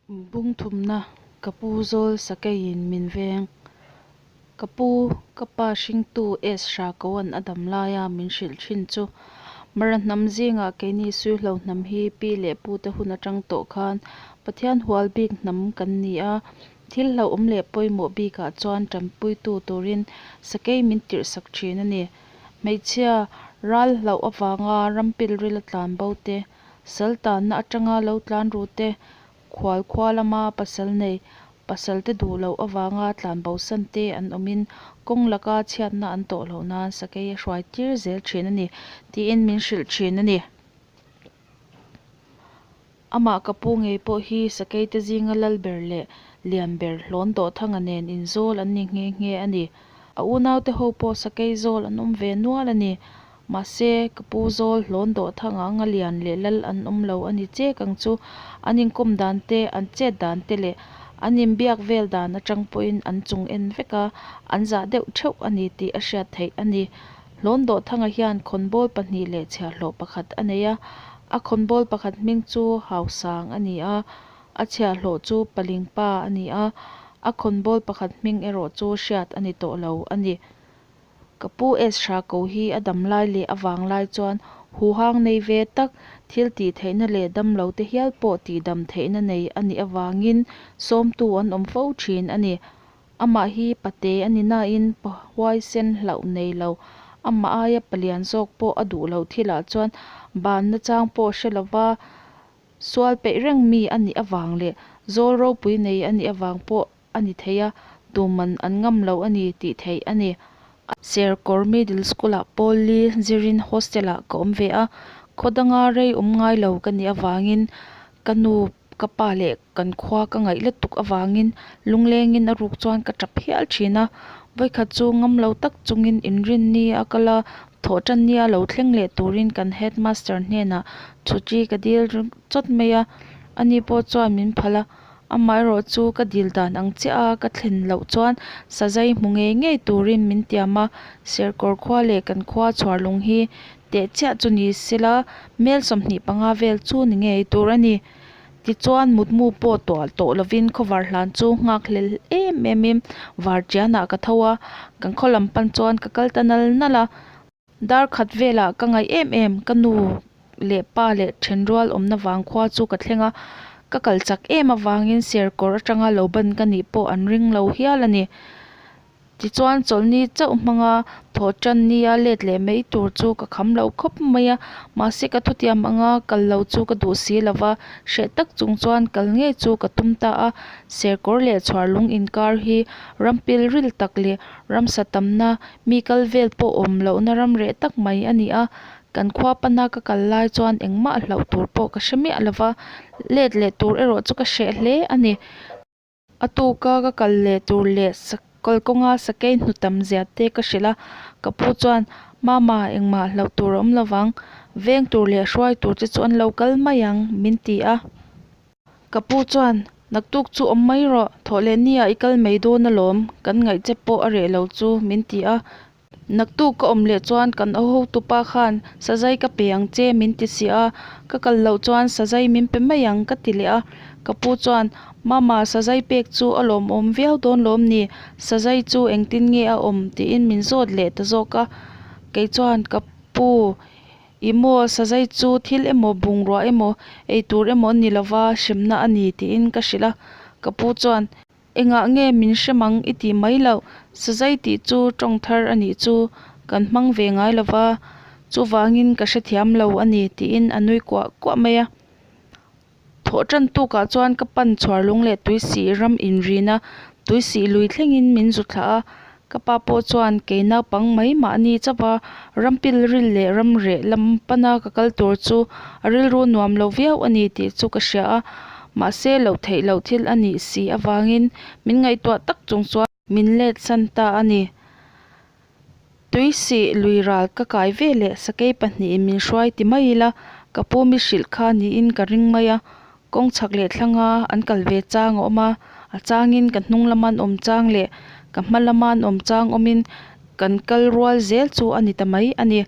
Bung thumna, Ka pu zawl sakeiin min veng. Ka pu, ka pa hringtu S. Hrakoan a dam laia min hrilh thin chu, Mara hnam zingah keini Suihlo hnam hi pi leh pute hun atang tawh khan Pathian hual bik hnam kan ni a, thil hlauhawm leh pawimawh bikah chuan tanpuitu turin sakei min tirhsak thin a ni. Hmeichhia ral hlauh avanga ram pilrila tlan bo te, sal tanna atanga lo tlan ru te, Khual khua lama pasal nei, pasalte duh loh avanga tlanbosan te an awmin kawng laka chhiatna an tawh loh nan sakei a hruai tir zel thin a ni, tiin min hrilh thin a ni. Amah ka pu ngei pawh hi sakei te zinga lal ber leh lian ber Hlawn Dawhthanga nen inzawl an ni nghe nghe a ni. A unaute ho pawh sakei zawl an awm ve nual a ni. Mahse, ka pu zawl hlawn dawh thang anga lian leh lal an awm lo a ni chek ang chu. An inkawm dan te, an chet dan te leh an inbiak vel dan atang pawhin an chung en vek a, an zah deuh theuh a ni tih a hriat theih a ni. Hlawn Dawhthanga hian khawnbawl pahnih leh chhiahhlawh pakhat a nei a, a khawnbawl pakhat hming chu Hausang a ni a, a chhiahhlawh chu Palingpa a ni a, a khawnbawl pakhat hming erawh chu hriat a ni tawh lo a ni. Ka pu S. Hrako hi a dam lai leh a vang lai chuan huhang nei ve tak, thil tih theihna leh damlo te hial pawh tihdam theihna nei a nih avangin sawmtu an awm fo thin a ni. Amah hi pate a ni nain pa huaisen hlauh nei lo, amah aia palian zawk pawh a duh loh thilah chuan ban nachang pawh hre lova sual peih reng mi a nih avang leh zawl ropui nei a nih avang pawh a ni thei a, tuman an ngam lo a ni tih theih a ni. Serkawr Middle School-ah pawl li zirin hostel-ah ka awm ve a, khaw danga rei awm ngai lo ka nih avangin ka nu, ka pa leh kan khua ka ngaih lutuk avangin lunglengin a ruk chuan ka tap hial thin a. Vawikhat chu ngam lo tak chungin inrinni a kal a, thawhtan nia lo thleng leh turin kan headmaster hnenah chhuṭi ka dil chawt mai a, ani pawh chuan min phal a. Amaherawhchu ka dil dan ang chiah a ka thlen loh chuan sazai hmu ngei ngei turin min tiam a, Serkawr khua leh kan khua chhuar lung hi teh chiah chu ni sela mel 25 vel chu ni ngei tur a ni. Tichuan mutmu pawh tuah tawh lovin khawvar hlan chu nghak hlel em em in vartianah ka tho a, kan khaw lam pan chuan ka kal ta nal nal a. Dar khat velah ka ngaih em em, ka nu leh pa leh thenrual awmna vang khua chu ka thleng a, ka kal chak em avangin serkawr atanga lo ban ka nih pawh an ring lo hial a ni. Tichuan chawlhni chauh hmanga thawh tan nia let leh mai tur chu ka kham lo khawp mai a, mahse ka thutiam anga kal lo chu ka duh si lo va, hreh tak chung chuan kal ngei chu ka tum ta a, serkawr leh chhuarlung inkar hi ram pilril tak leh ramsa tamna Mi kal vel pawh awm lohna ram reh tak mai a ni a, kan khua pana ka kal lai chuan engmah hlauh tur pawh ka hre miah lo va, let leh tur erawh chu ka hreh hle a ni. A tuka ka kal leh tur leh kalkawnga sakei hnu tam zia te ka hrilh a, ka pu chuan, Mama, engmah hlauh tur a awm lo vang, veng tur leh hruai tur che chu an lo kal mai ang, min ti a. Ka pu chuan, Naktuk chu awm mai rawh, thawh leh nia i kal mai dawn alawm, kan ngaih che pawh a reh lo chu, min ti a. Naktuk ka awm leh chuan kan hotupa khan sazai ka pe ang che min ti si a, ka kal loh chuan sazai min pe mai ang ka ti leh a. Ka pu chuan, Mama, sazai pek chu a lawmawm viau dawn lawm ni, sazai chu engtin nge a awm? tiin min zawt leh ta zawk a. Kei chuan, Ka pu, I maw, sazai chu thil emaw, bungrua emaw, ei tur emaw a ni lova, hremna a ni tiin ka hrilh a. Ka pu chuan, Engah nge min hrem ang i tih mai loh, sazai tih chu tawng thar a nih chu, kan hmang ve ngai lova, chuvangin ka hrethiam lo a ni tiin a nui kuah kuah mai a. Thawh tan tukah chuan ka pan chhuar lung leh tuisih ram inrin a, tuisih lui thlengin min zu thlah a. Ka pa pawh chuan kei naupang mai mahni chauha ram pilril leh ram reh lam pana ka kal tur chu a rilru nuam lo viau a ni tih chu ka hria a, mahse loh theih loh thil a nih si avangin min ngaihtuah tak chung chuan min let san ta a ni. Tuisih lui ral ka kai ve leh sakei pahnihin min hruai ti mai ila, ka pu mi hrilh kha niin ka ring mai a. Kawng chhak leh thlanga an kal ve chang a awm a, a changin ka hnung lama an awm chang leh ka hma lama an awm chang awmin kan kal rual zel chu a ni ta mai a ni.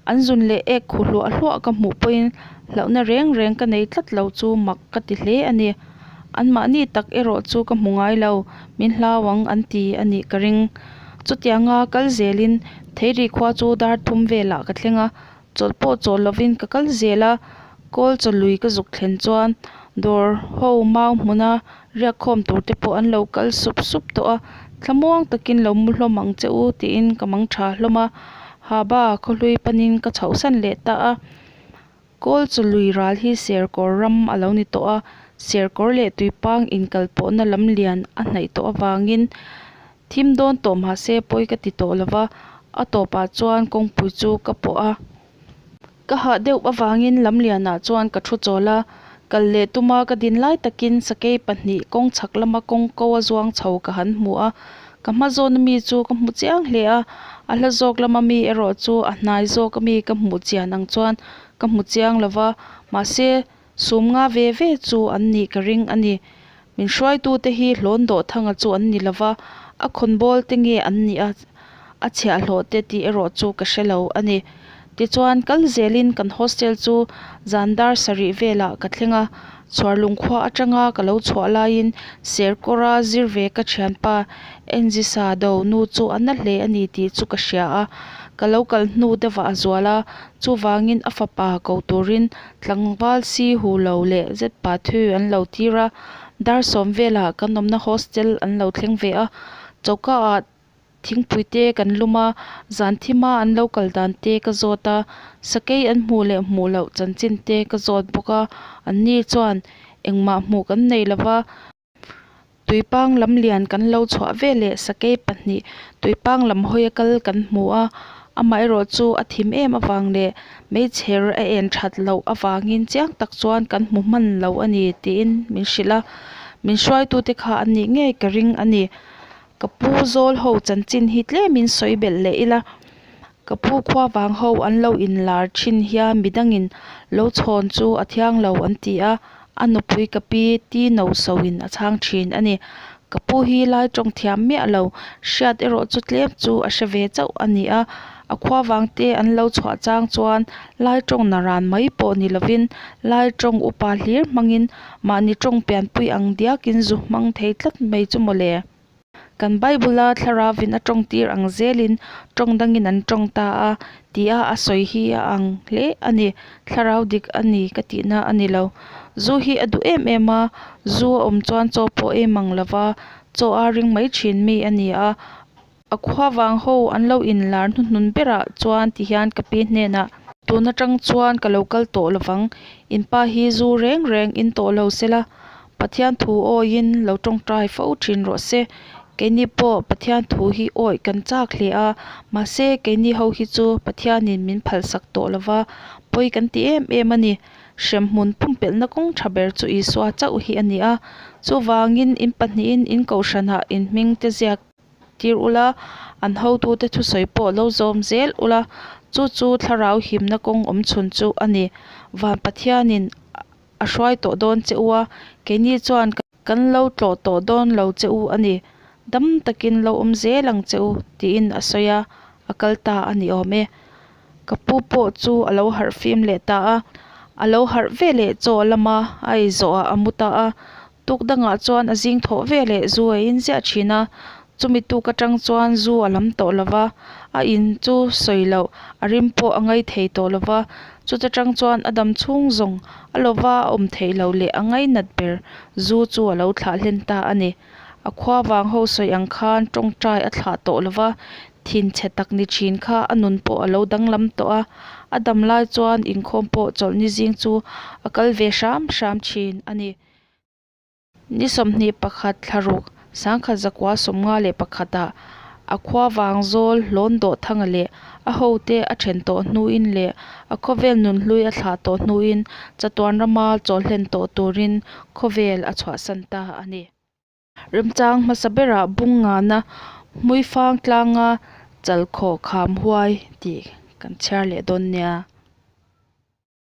An zun leh ek khu hluah hluah ka hmuh pawhin hlauhna reng reng ka nei tlat lo chu mak ka ti hle a ni. Anmahni tak erawh chu ka hmu ngai lo, min hlau ang an ti a nih ka ring. Chutianga kal zelin Theiri khua chu dar thum velah ka thleng a, chawlh pawh chawl lovin ka kal zel a, Kawlchaw lui ka zuk thlen chuan dawr ho mau hmuna riak khawm tur te pawh an lo kal sup sup tawh a, thlamuang takin lo mu hlawm ang che u tiin ka mang tha hlawm a, Haba khawhlui panin ka chhohsan leh ta a. Kawlchaw lui ral hi Serkawr ram a lo ni tawh a, Serkawr leh Tuipang inkalpawhna lam lian a hnaih tawh avangin thim dawn tawh mahse pawi ka ti tawh lova, a tawpah chuan kawngpui chu ka pawh a. Ka hah deuh avangin lam lianah chuan ka thu chawl a, kal leh tuma ka din lai takin sakei pahnih kawng chhak lama kawng ko a zuang chho ka han hmu a, ka hma zawna mi chu ka hmu chiang hle a, a hla zawk lama mi erawh chu a hnai zawka mi ka hmuh chian ang chuan ka hmu chiang lo va, mahse sum nga ve ve chu an nih ka ring a ni. Min hruaitute hi hlawn dawh thanga chu an ni lo va, a khawnbawl te nge an nih a, a chhiahhlawh te tih erawh chu ka hre lo a ni. Tichuan, kal zelin kan hostel chu zan dar sarih velah ka thleng a, Chhuarlung khua atanga ka lo chhuah laiin Serkawra zir ve ka thianpa Enzisa do nu chu a na hle a ni tih chu ka hria a, ka lo kal hnu deuhah a zual a, chuvangin a fapa ko turin tlangval si hu lo leh zet pa thu an lo tir a, dar sawm velah kan awmna hostel an lo thleng ve a, choka ah thingpui te kan lum a, zan thima an lo kal dan te ka zawt a, sakei an hmuh leh hmuh loh chanchin te ka zawt bawk a, anni chuan engmah hmuh kan nei lo va. Tuipang lam lian kan lo chhuah veleh sakei pahnih tuipang lam hawi a kal kan hmu a, amaherawh chu a thim em avang leh meichher a en that loh avangin chiang tak chuan kan hmu hman lo a ni tiin min hrilh a, min hruaitute kha an nih ngei ka ring a ni. Ka pu zawl ho chanchin hi tlemin sawi belh leh ila, ka pu khua vang ho an lo inlar thin hian midangin lo chhawn chu a thiang lo an ti a, a nupui ka pi ti no soin a chhang thin a ni. Ka pu hi lai tawng thiam miah lo, hriat erawh chu tlem chu a hre ve chauh a ni a, a khua vang te an lo chhuah chang chuan lai tawng naran mai pawh ni lovin lai tawng upa hlir hmangin Mahni tawng pianpui ang diakin zu hmang thei tlat mai chu mawle. Kan Bible-a thlarauin a tawng tir ang zelin tawng dangin an tawng ta a, tia a sawi hi a ang hle a ni. Thlarau dik a ni ka tihna a ni lo. Zu hi a duh em em a, zu a awm chuan chaw pawh ei mang lova chaw a ring mai thin mi a ni a. A khua vang ho an lo inlar hnuhnun berah chuan ti hian ka pi hnenah, Tun atang chuan ka lo kal tawh lovang, in pa hi zu reng reng in tawh lo sela, Pathian thu awiin lo tawngtai fo thin rawh se. Keini pawh Pathian thu hi awi kan chak hle a, mahse keini ho hi chu Pathianin min phalsak tawh lova, pawi kan ti em em a ni. Hremhmun pumpelhna kawng tha ber chu Isua chauh hi a ni a, chuvangin in pahnihin in kohhranah in hming te ziak tir ula, an hotute thusawi pawh lo zawm zel ula, chu chu thlarau himna kawng awm chhun chu a ni. Van Pathianin a hruai tawh dawn che u a, keini chuan kan lo tlawh tawh dawn lo che u a ni. Dam takin lo awm zel ang che u, tiin a sawi a, a kal ta a ni awm e. Ka pu pawh chu a lo harh fim leh ta a, a lo harh ve leh chaw a lam a, a ei zawhah a mu ta a. Tuk dangah chuan a zing thawh ve leh zu a in ziah thin a, chumi tuk atang chuan zu a lam tawh lo va, a in chu sawi loh a rim pawh a ngai thei tawh lo va, chuta tang chuan a dam chhung zawng a lova a awm theih loh leh a ngainat ber zu chu a lo thlah hlen ta a ni. A khua vang ho sawi ang khan tawngtai a thlah tawh lo va, thinchhe tak ni thin kha a nun pawh a lo danglam tawh a, a dam lai chuan inkhawm pawh chawlhni zing chu a kal ve hram hram thin a ni. Ni 21 thlaruk sangkhat zakua 51 ah a khua vang zawl hlawn dawh thanga leh a hote a then tawh hnuin leh a khawvel nunhlui a thlah tawh hnuin chatuan rama chawlhlen tawh turin khawvel a chhuahsan ta a ni. Remchang hmasa berah bung ngana Hmuifang tlanga Chalkhawh kham huai tih kan chhiar leh dawn nia.